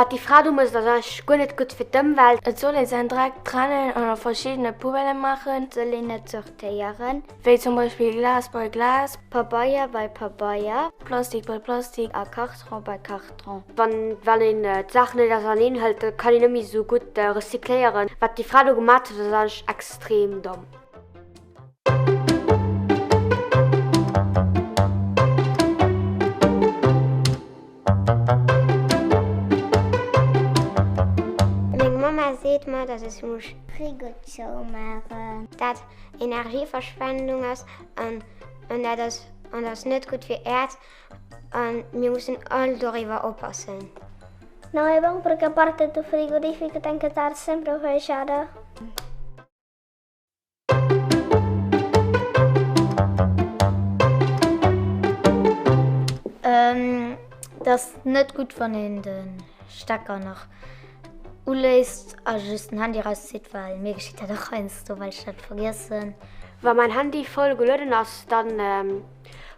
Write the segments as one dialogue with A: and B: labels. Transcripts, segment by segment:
A: Wat déi Fra do mécht ass eigentlech guer net gutt fir d'Ëmwelt.
B: Et soll ee säin Dreck trennen an a verschiddene Poubellë maachen.
C: Et soll een net sortéieren.
B: Wéi zum Beispill Glas bei Glas.
C: Pabeier bei Pabeier.
B: Plastik bei Plastik.
C: A Kartron bei Kartron.
A: Wann een d'Saachen net auserneen hëlt, da kann een net méi esou gutt recycléieren. Wat déi Fra do gemat huet ass eigentlech extrem domm.
C: Meng Mamma seet mer, dass ech muss Frigo zoumaachen. Dat Energieverschwendung ass an an dat ass an ass net gutt fir Äerd an mir mussen all doriwwer oppassen.
D: Não é bom porque a porta do frigorífico tem que estar sempre fechada.
C: Et ass net gutt wann een de Stecker nach uléisst a just den Handy erauszitt, well mir geschitt dat och heiansdo, well ech dat vergiessen.
A: Wa mäin Handy voll gelueden ass, dann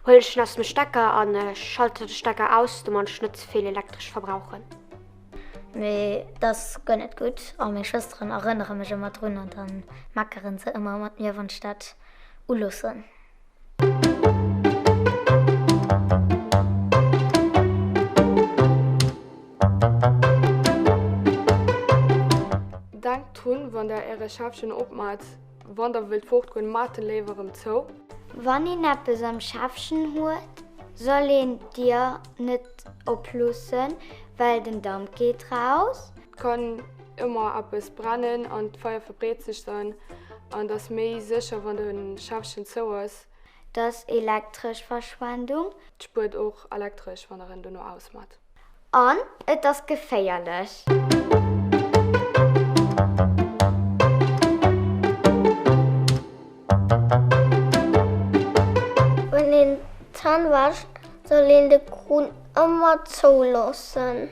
A: huelen ech en aus dem Stecker an schalte de Stecker aus, domat ech net ze vill Elektresch verbrauchen.
C: Mee et ass guer net gutt a meng Schwësteren erënnere mech ëmmer drun an da meckeren se ëmmer mat mir, wann ech dat uloossen.
E: Denkt drun, wann der äre Schäffchen opmat, wann der wëllt fortgoen, mat en léiwer erëm zou.
C: Wann een eppes am Schäffchen huet, soll een d'Dier net oploossen, well den Damp geet raus.
E: Et kann ëmmer eppes brennen an d'Feier verbreet sech dann an et ass méi sécher wann de Schäffchen zou ass.
C: Et ass elektresch Verschwendung.
E: Et spuert och elektresch wann der en dono ausmat.
C: An et ass geféierlech.
D: Wann een d'Zänn wäscht, soll een de Krunn ëmmer zou loossen.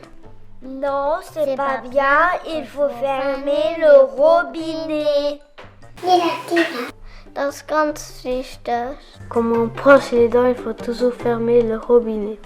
C: Non, c'est pas bien, il faut fermer le robinet.
D: Dat ass ganz wichteg.
B: Comme on brosse les dents, il faut toujours fermer le robinet.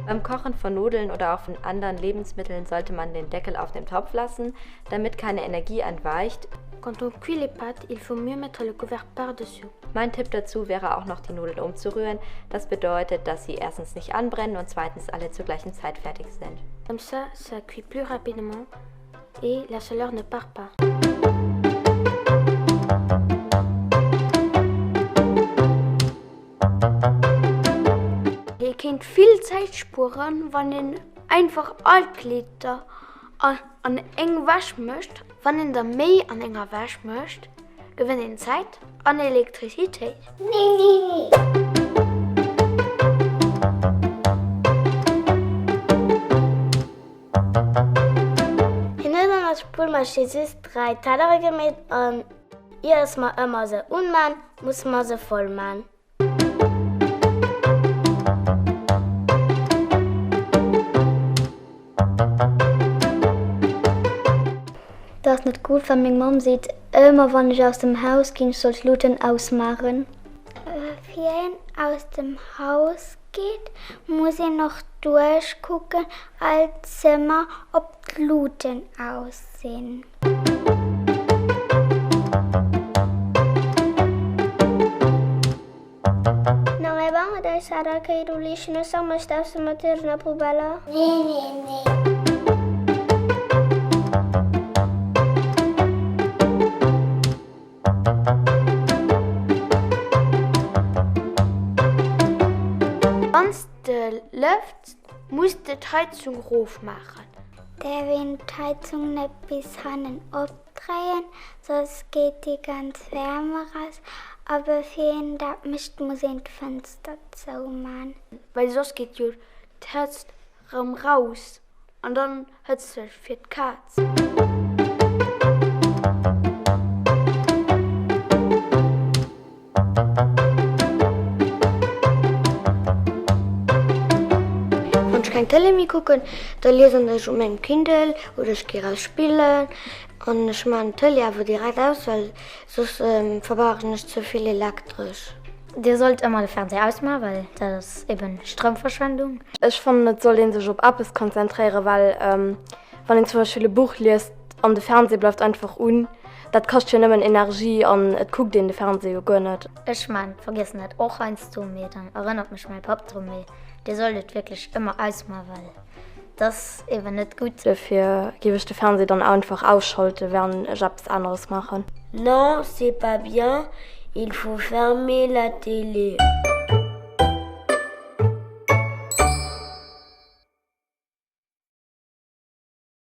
F: Beim Kochen von Nudeln oder auch von anderen Lebensmitteln sollte man den Deckel auf dem Topf lassen, damit keine Energie entweicht.
B: Quand on cuit les pâtes, il faut mieux mettre le couvercle par-dessus.
F: Mein Tipp dazu wäre auch noch, die Nudeln umzurühren. Das bedeutet, dass sie erstens nicht anbrennen und zweitens alle zur gleichen Zeit fertig sind.
B: Comme ça, ça cuit plus rapidement et la chaleur ne part pas. Ee kéint vill Zäit spueren, wann een einfach all d'Kleeder an eng Wäsch mécht. Wann een der méi an enger Wäsch mécht, gewënnt een Zäit an Elektrizitéit.
D: Hien huet an der Spullmaschinn just 3 Tellere gemeet an ier es mer ëmmer se unman, musse mer se voll man. Dat ass net gutt, well meng Mamm seet ëmmer wann ech aus dem Haus ginn, ech soll d'Luuten ausmaachen. Fir een aus dem Haus geet, muss een och duerchkucken all Zëmmer ob d'Luuten aus sinn. Não é bom deixar a cair o lixo no chão, mas deve-se meter na poubelle.
B: Wann s de lëfts, muss de d'Heizung rofmaachen.
D: Däerf een d'Heizung net bis hannen opdréien, soss geet déi ganz Wärm eraus. A bevir een dat mécht, muss een d'Fënster zouman.
B: Well soss geet jo d'Hëtzt rëm raus. An dann hëtzt sech fir d'Kaz.
A: Wann ech keng Tëlee méi kucken, da liesen ech op mengem Kindle oder ech gi raus spillen.
C: An ech maan d'Tëlee awer direkt aus, well soss verbrauchen ech ze vill Elektresch.
D: Dir sollt ëmmer de Fernseh ausmachen, well dat ass eben Stroumverschwendung.
G: Ech fannen et sollt een sech op eppes konzentréieren, well wann een zum Beispill e Buch liest an de Fernseh bleift einfach un, dat kascht jo nëmmen Energie an et kuckt een de Fernseh jo guer net.
D: Ech maan vergiessen dat och heiansdo, mee dann erënnert mech mäi Papp drun, mee dir sollt et wierklech ëmmer ausmachen, well dat ass eben net gutt.
G: Dofir géif ech de Fernseh dann einfach ausschalte während ech eppes aneres maachen.
H: Non, c'est pas bien, il faut fermer la télé.